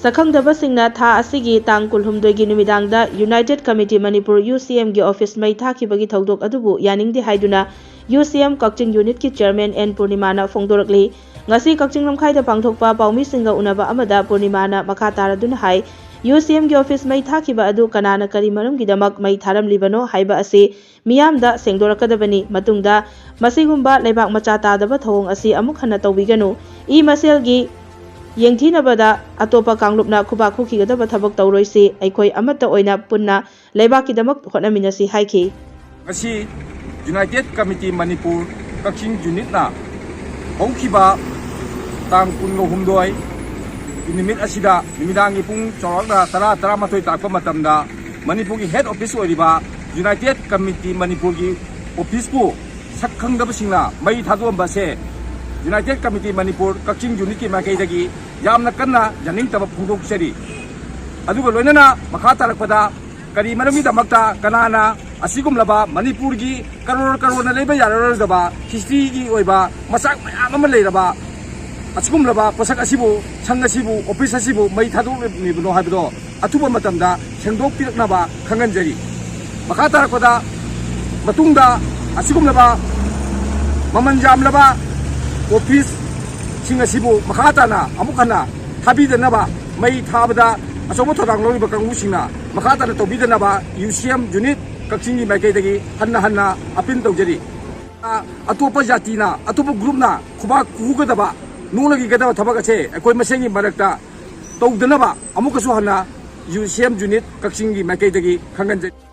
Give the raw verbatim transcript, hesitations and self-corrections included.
ꯁꯛꯈꯪꯗꯕꯁꯤꯡꯅ ꯊꯥ ꯑꯁꯤꯒꯤ ꯇꯥꯡ ꯀꯨꯟꯍꯨꯝꯗꯣꯏꯒꯤ ꯅꯨꯃꯤꯗꯥꯡꯗ United Committee Manipur, UCM ꯒꯤ ꯑꯣꯐꯤꯁ ꯃꯩ ꯊꯥꯈꯤꯕꯒꯤ ꯊꯧꯗꯣꯛ ꯑꯗꯨꯕꯨ ꯌꯥꯅꯤꯡꯗꯦ ꯍꯥꯏꯗꯨꯅ UCM ꯀꯛꯆꯤꯡ ꯌꯨꯅꯤꯠꯀꯤ ꯆꯤꯌꯔꯃꯦꯟ ꯑꯦꯟ ꯄꯨꯔꯅꯤꯃꯥꯅ ꯐꯣꯡꯗꯣꯔꯛꯂꯤ꯫ ꯉꯁꯤ ꯀꯛꯆꯤꯡ ꯂꯝꯈꯥꯏꯗ ꯄꯥꯡꯊꯣꯛꯄ ꯄꯥꯎꯃꯤꯁꯤꯡꯒ ꯎꯅꯕ ꯑꯃꯗ ꯄꯨꯔꯅꯤꯃꯥꯅ ꯃꯈꯥ ꯇꯥꯔꯗꯨꯅ ꯍꯥꯏ, UCM ꯒꯤ ꯑꯣꯐꯤꯁ ꯃꯩ ꯊꯥꯈꯤꯕ ꯑꯗꯨ ꯀꯅꯥꯅ ꯀꯔꯤ ꯃꯔꯝꯒꯤꯗꯃꯛ ꯃꯩ ꯊꯥꯔꯝꯂꯤꯕꯅꯣ ꯍꯥꯏꯕ ꯑꯁꯤ ꯃꯤꯌꯥꯝꯗ ꯁꯦꯡꯗꯣꯔꯛꯀꯗꯕꯅꯤ꯫ ꯃꯇꯨꯡꯗ ꯃꯁꯤꯒꯨꯝꯕ ꯂꯩꯕꯥꯛ ꯃꯆꯥ ꯇꯥꯗꯕ ꯊꯧꯑꯣꯡ ꯑꯁꯤ ꯑꯃꯨꯛ ꯍꯟꯅ ꯇꯧꯕꯤꯒꯅꯨ꯫ ꯏ ꯃꯁꯦꯜꯒꯤ ꯌꯦꯡꯊꯤꯅꯕꯗ ꯑꯇꯣꯞꯄ ꯀꯥꯡꯂꯨꯞꯅ ꯈꯨꯕꯥꯛ ꯈꯨꯈꯤꯒꯗꯕ ꯊꯕꯛ ꯇꯧꯔꯣꯏꯁꯤ꯫ ꯑꯩꯈꯣꯏ ꯑꯃꯠꯇ ꯑꯣꯏꯅ ꯄꯨꯟꯅ ꯂꯩꯕꯥꯛꯀꯤꯗꯃꯛ ꯍꯣꯠꯅꯃꯤꯟꯅꯁꯤ ꯍꯥꯏꯈꯤ꯫ ꯉꯁꯤ United Committee Manipur ꯀꯛꯆꯤꯡ ꯌꯨꯅꯤꯠꯅ ꯍꯧꯈꯤꯕ ꯇꯥꯡ ꯀꯨꯟꯒ ꯍꯨꯝꯗꯣꯏ ꯅꯨꯃꯤꯠ ꯑꯁꯤꯗ ꯅꯨꯃꯤꯗꯥꯡꯒꯤ ꯄꯨꯡ ꯆꯥꯎꯔꯥꯛꯅ ꯇꯔꯥ, ꯇꯔꯥꯃꯥꯊꯣꯏ ꯇꯥꯛꯄ ꯃꯇꯝꯗ ꯃꯅꯤꯄꯨꯔꯒꯤ ꯍꯦꯗ ꯑꯣꯐꯤꯁ ꯑꯣꯏꯔꯤꯕ United Committee Manipur ꯒꯤ ꯑꯣꯐꯤꯁꯄꯨ ꯁꯛ ꯈꯪꯗꯕꯁꯤꯡꯅ ꯃꯩ ꯊꯥꯗꯣꯛꯑꯝꯕ ꯑꯁꯦ United Committee Manipur ꯀꯛꯆꯤꯡ ꯌꯨꯅꯤꯠꯀꯤ ꯃꯥꯏꯀꯩꯗꯒꯤ ꯌꯥꯝꯅ ꯀꯟꯅ ꯌꯥꯅꯤꯡꯗꯕ ꯐꯣꯡꯗꯣꯛꯆꯔꯤ꯫ ꯑꯗꯨꯒ ꯂꯣꯏꯅꯅ ꯃꯈꯥ ꯇꯥꯔꯛꯄꯗ ꯀꯔꯤ ꯃꯔꯝꯒꯤꯗꯃꯛꯇ ꯀꯅꯥꯅ ꯑꯁꯤꯒꯨꯝꯂꯕ ꯃꯅꯤꯄꯨꯔꯒꯤ ꯀꯔꯣꯔ ꯀꯔꯣꯔꯅ ꯂꯩꯕ ꯌꯥꯔꯔꯣꯏꯗꯕ ꯍꯤꯁꯇ꯭ꯔꯤꯒꯤ ꯑꯣꯏꯕ ꯃꯆꯥꯛ ꯃꯌꯥꯝ ꯑꯃ ꯂꯩꯔꯕ ꯑꯁꯤꯒꯨꯝꯂꯕ ꯄꯣꯠꯁꯛ ꯑꯁꯤꯕꯨ, ꯁꯪ ꯑꯁꯤꯕꯨ, ꯑꯣꯐꯤꯁ ꯑꯁꯤꯕꯨ ꯃꯩ ꯊꯥꯗꯣꯛꯂꯤꯕꯅꯣ ꯍꯥꯏꯕꯗꯣ ꯑꯊꯨꯕ ꯃꯇꯝꯗ ꯁꯦꯡꯗꯣꯛꯄꯤꯔꯛꯅꯕ ꯈꯪꯍꯟꯖꯔꯤ꯫ ꯃꯈꯥ ꯇꯥꯔꯛꯄꯗ ꯃꯇꯨꯡꯗ ꯑꯁꯤꯒꯨꯝꯂꯕ ꯃꯃꯜ ꯌꯥꯝꯂꯕ ꯑꯣꯐꯤꯁꯁꯤꯡ ꯑꯁꯤꯕꯨ ꯃꯈꯥ ꯇꯥꯅ ꯑꯃꯨꯛ ꯍꯟꯅ ꯊꯥꯕꯤꯗꯅꯕ, ꯃꯩ ꯊꯥꯕꯗ ꯑꯆꯧꯕ ꯊꯧꯗꯥꯡ ꯂꯧꯔꯤꯕ ꯀꯥꯡꯕꯨꯁꯤꯡꯅ ꯃꯈꯥ ꯇꯥꯅ ꯇꯧꯕꯤꯗꯅꯕ UCM ꯌꯨꯅꯤꯠ ꯀꯛꯆꯤꯡꯒꯤ ꯃꯥꯏꯀꯩꯗꯒꯤ ꯍꯟꯅ ꯍꯟꯅ ꯑꯄꯤꯜ ꯇꯧꯖꯔꯤ꯫ ꯑꯇꯣꯞꯄ ꯖꯥꯇꯤꯅ, ꯑꯇꯣꯞꯄ ꯒ꯭ꯔꯨꯞꯅ ꯈꯨꯕꯥꯛ ꯈꯨꯒꯗꯕ, ꯅꯣꯛꯅꯈꯤꯒꯗꯕ ꯊꯕꯛ ꯑꯁꯦ ꯑꯩꯈꯣꯏ ꯃꯁꯦꯟꯒꯤ ꯃꯔꯛꯇ ꯇꯧꯗꯅꯕ ꯑꯃꯨꯛꯀꯁꯨ ꯍꯟꯅ UCM ꯌꯨꯅꯤꯠ ꯀꯛꯆꯤꯡꯒꯤ ꯃꯥꯏꯀꯩꯗꯒꯤ ꯈꯪꯍꯟꯖꯔꯤ꯫